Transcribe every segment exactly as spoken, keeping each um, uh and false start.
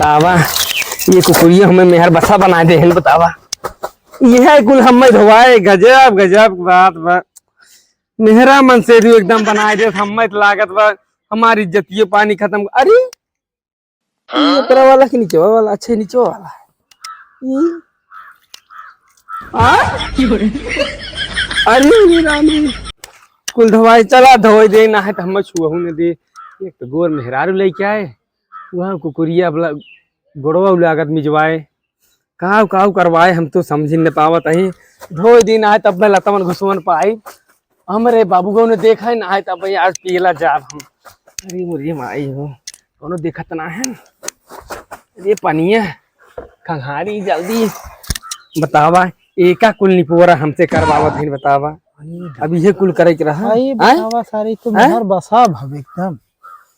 आवा, ये कुकुरिया हमें मेहर बसा बनाए देहेन, बतावा। यह कुल हमें धोवाए, गजब, गजब बात बा। मेहरा मन से भी एकदम बनाए दे, हमें तो लागत बा, हमारी इज्जतिये पानी खत्म। अरे, ये ऊपरा वाला कि नीचवा वाला? अच्छा, नीचवा वाला। ई, आ? अरे, रानी, कुल धोवाए, चला धोए दे, ना है तो हमें छुअहू न दे। एक तो गोर मेहरारू लेके आए, वह कुकुरिया वाला गोड़वा उलागत मिजवाए, काव काव करवाए, हम तो समझी न पावत हई। धोए दिन आए तब मैं लतवन घुसवन पाई, हमरे बाबूगो ने देखा ही ना आए तब भाई आज पियला जाब हम। अरे मुझे माई हो, कोनो देखत ना है। अरे पनिया खंघारी जल्दी बतावा, एका कुल निपोरा हमसे करवावत है बतावा। अब ये कुल करे के रहा। आई आय? बतावा सारी तो आय? मेहर बसा भव एकदम।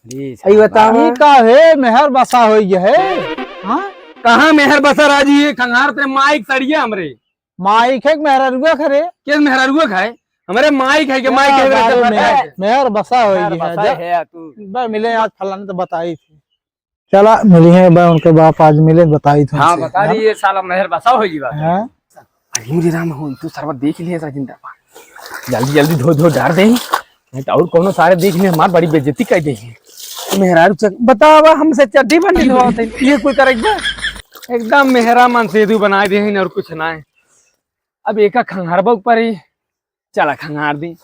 जी, आई बताओ। ई का है, मेहर बसा हो गया है? हाँ? कहाँ मेहर बसा राजी है? खंगार ते माइक सड़िया हमरे। माइक है कि मेहररुआ खरे? के मेहररुआ खाए? हमरे माइक है कि माइक है, बारे मेरे में पता है। मेहर बसा हो मेहर गया बसा जा। है तू। बा मिले आज फलाने तो बताई थी। चला मिली है बा, उनके बाप आज मिले, बताई थी हाँ, उनसे, बता हाँ? दी, ये साला मेहर बसा हो गई बात। हाँ? अरे मुझे राम हो, तू सरवा देख लिया था जिंदा बा। जल्दी जल्दी धो धो डार दे, नहीं तो और कोनो सारे देख ले, हमार बड़ी बेइज्जती कर दे। मेहरारू चक बतावा, हमसे चड्डी बंडी धोवत है, ये कोई करे बा? एकदम मेहरा मन सेधु बनाए दे हैं और कुछ ना है। अब एका खंगारबा ऊपर ही चला खंगार दी।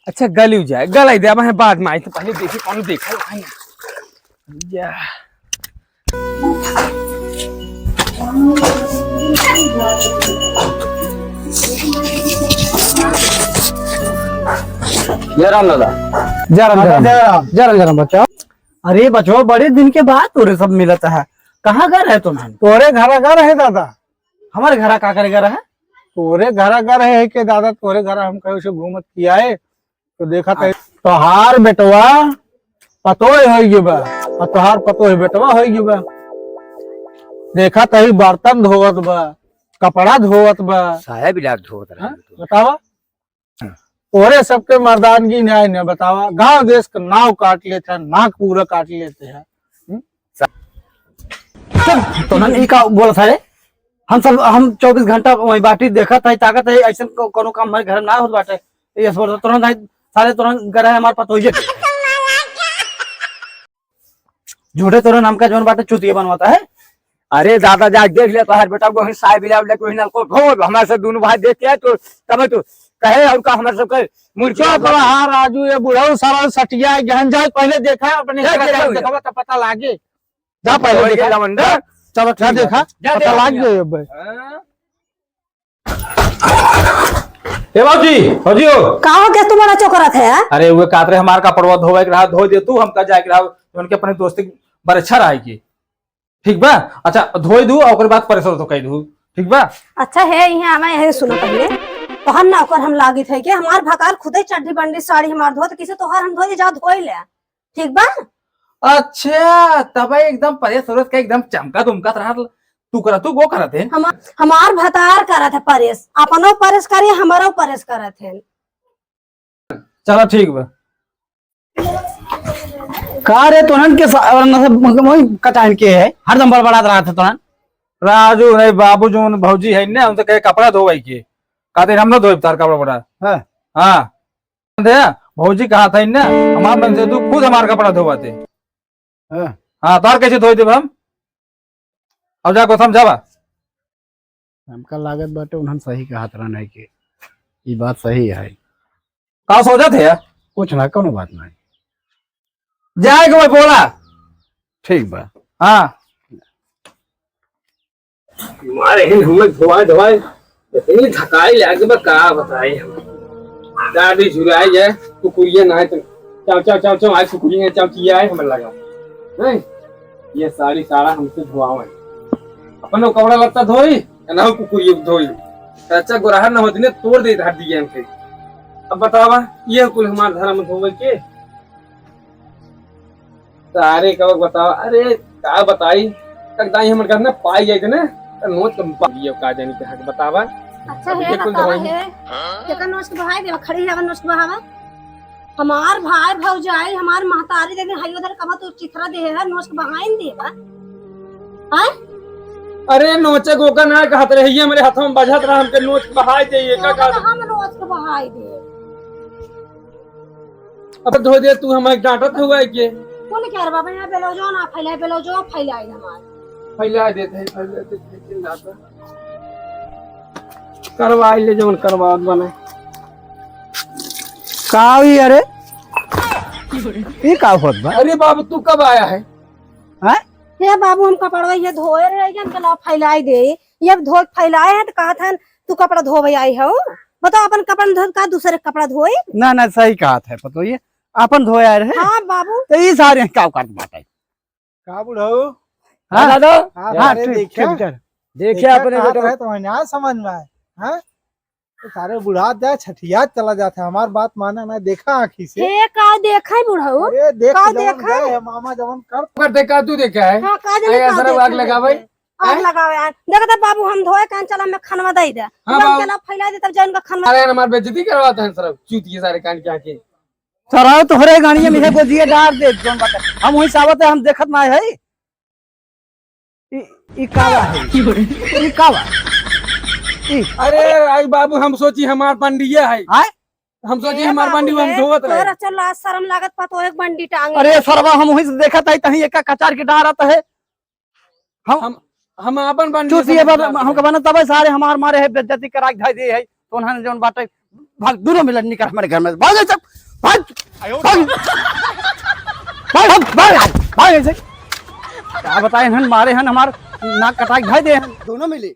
अच्छा गली जाए, गलाई दे, अब है बाद में आई तो पहले देखी कौन देखा है ना। या। जय राम दादा। जय राम, जय राम। दादा, जय राम। जय राम, जय राम बच्चा। अरे बचवा, बड़े दिन के बाद तोरे सब मिलत है, कहाँ गए रहे तुम? तोरे घरा गए रहे दादा। हमारे घरा का करे गए रहे? तोरे घरा गए रहे के दादा, तोरे घरा हम कहीं से घूमत किया है, तो देखा था, तोहार बेटवा पतोह होई गई बा, और तोहार पतोह बेटवा होई गई बा। देखा तही बर्तन धोवत बा, कपड़ा धोवत बा। साया बिलाट धोवत रहे हाँ? तू। बतावा। हाँ। तोरे सबके मर्दानगी न्याय न बतावा, गांव देश का नाव काट लेते हैं, नाक पूरा काट लेते हैं। हम्म? चुप, तोहन ई का बोलत है? हम सब, हम चउबीस घंटा वही बाटी देखत है, ताकत है, ऐसन को-, कोनो काम हमारे घर में ना होत बाटे। ये सब तोहन नहीं, साले तोहन घर है हमारे पास होइए। झूठे तोहन हमका जौन बाटे चुतिया बनवाता है। अरे दादा, जा देख ले, तोहर बेटा को साय बिलाव लेके वही नलको धो, हमारे से दोनों भाई देख के तो तब तो कहे और का हमारे सबके मुर्चा चुप रहा राजू, ये बुढ़ऊ साला सटिया गहन जाए, पहले देखा अपने देख, घर देख, जाके देख। देखा तो पता लागे। जा पहले ओए देखा। लवंडा। चलो, जा ठीक देखा, बा। जा पता देख लाग लिया। गए अब। हाँ। ए बाबूजी, बाबूजी हो। का हो गया तुम्हारा चोकरत है, हाँ? अरे, वो कात रे हमार कपड़वा धोवे के रहा, धो दे तू, हमका जाए के रहा, उनके अपने दोस्त के बरछा रहा है कि। ठीक बा? अच्छा, धोई दू, और ओकर बाद परेशान तो कह दू। ठीक बा? अच्छा है, यहाँ आवा, यहाँ सुना पहले। तोहर ना ओकर हम लागित है कि हमार भकार खुदे चड्ढी बंडी साड़ी हमार धोत, किसे तोहर हम धोई, जा धोई ले। ठीक बा? अच्छा, तब एकदम परेस उरेस के एकदम चमका दुमका रहा, तू करत, तू वो करत है। हम, हमार भतार करत है परेस, अपनो परेस करी, हमरो परेस करत है। चलो ठीक बा। का रे तोहन के सा-, और न सब वही कटान के है, हरदम बड़बड़ात रहत है तोहन। राजू नहीं बाबू जो उन भौजी है ना, उनसे कहे कपड़ा धोवाई के, कहते हम ना धोए तार कपड़ा बड़ा। हाँ। हाँ। दे, भौजी कहा था इन्ने, हमार मन से तू खुद हमार कपड़ा धोवा दे। हाँ। हाँ, तार कैसे धोई देब हम? अब जा गोथम जावा। हमका लागत बाटे उन्हन सही कहत रहन है कि ई बात सही है। का सोचत है? कुछ ना, कोनो बात नहीं। जाए के भाई बोला। ठीक बा। हाँ। मारे हिन हमें धोवाए धोवाए इतनी थकाई लागे बा, का बताई हम। दादी झुराई जाए, कुकुरिया ना है तो चाव, चाव, चाव, चाव, आज कुकुरिया चाव किया है, हमें लगा। नहीं, ये सारी सारा हमसे धोआवे। अपनो कपड़ा लत्ता धोई, ना हो कुकुरिया धोई। अच्छा, गोरहर ना होती ने तोड़ दे धर दिए हमके। अब बतावा, ये कुल हमार धर्म धोवे के? सारे का बतावा, अरे का बताई, तक दाई हमर घर ना पाई जाए थे ना, तो नोच के पा दियो, का जानी के हक बतावा। अच्छा, अब है ये कुल बतावा धोई। है, केकर नोच के बहाई देवा, खड़ी हवा नोच के बहावा। हमार भाई भौजाई, हमार महतारी देने हई उधर कमा तो चिथरा दे है, नोच के बहाई न देवा। आय? अरे नोचे गोका ना कहत रहे, ये हमरे हाथवा में बजत रहा, हमके नोच बहाई दे, ये का हाँ, कहत? हम नोच के बहाई दे। अब धो दे, तू हमें डांटत हुआ है के? कौन क्या रे बाबा, यहाँ ब्लाउजो ना फैलाए, ब्लाउजो फैलाए हमार। फैला देते हैं, फैला देते हैं, चिल्लाता। करवाई ले जौन करवावत बने। का हुई अरे? ई का होत बा? अरे बाबू, तू कब आया है? हैं? हे बाबू, हम कपड़वा ये धोए रहे, हम कहला फैलाई दे। ये धो के फैलाए हैं तो कहत हन, "तू कपड़ा धोवे आई हो?" बताओ, अपन कपड़ा धो का दूसरे के कपड़ा धोई? ना, ना, सही कहत है पतोहिए, अपन धोए आए रहे। हाँ बाबू। तो ई सारे का करत बाटे? का बुढ़ऊ? हाँ? दादा? हाँ, हाँ, अरे ठीक, देखा? ठीक, ठीक। देखा, अपने कहत बेटा रहे तो ना समझ में आए। हाँ? तो सारे बुढ़ात जाए, छठियात चला जात है, हमार बात माने ना, देखा आँखी से। हे, का देखा है बुढ़ऊ? अरे देख का जवन देखा है? गए है मामा, जवन कर। पर देखा, तू देखा है? हाँ, का जाने अरे, का सर, देखा आग है? लगावे। आग हैं? लगावे, आग। देखा था बाबू, हम धोए कान चला, मैं खनवा दे दे। हाँ, जब बाबू। चला फैला दे, तब जौन का खनवा। अरे, हमार बेइज्जती करवाते हैं सर, चूतिए सारे कान के आँखें। सराव तोहरे गाड़िए में है, गोजिए डार दे, जौन बात है। हम वहीं से आवत है, हम देखत ना है। ई, ई का बा है? ई का बा? ई। अरे, आई बाबू, हम सोची हमार बंडिया है। आय? हम सोची ए हमार बाबू, बंडी, हम ए, धोवत रहे। तोरा चल लाज शरम लागत पा, तो एक बंडी टांगे। अरे सरवा, हम वहीं से देखत है, तहीं एका कचार के डारत है। हम हम, हम आपन बन चूतिए बा, हमका बना तबे सारे हमार मारे है, बेइज्जती करा के धइ दे है। तो उन्होंने जौन बाटे, भाग, दूनों मिलन निकर हमारे घर में। भाग ऐसे, भाग, भाग, भाग, भाग, भाग, भाग ऐसे। का बताए, इन्हन मारे हन, हमार नाक कटा के धइ दे हन। दूनों मिली,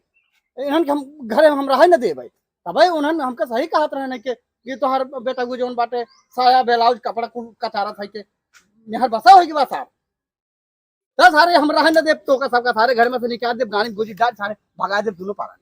इन्हन के हम घरे में हम रहे न देबै। तबे उन्हन हमका सही कहत रहे न कि, कि तोहार बेटा को जौन बाटे, साया, ब्लाउज, कपड़ा कुल कचारत है के, मेहर बसा होई कि बा साहब। तो सारे हम रहन न देब, तोका सबका सारे घर में से निकाल देब, गाड़ी में गोजी डाल, सारे भगा देब दूनों पारा।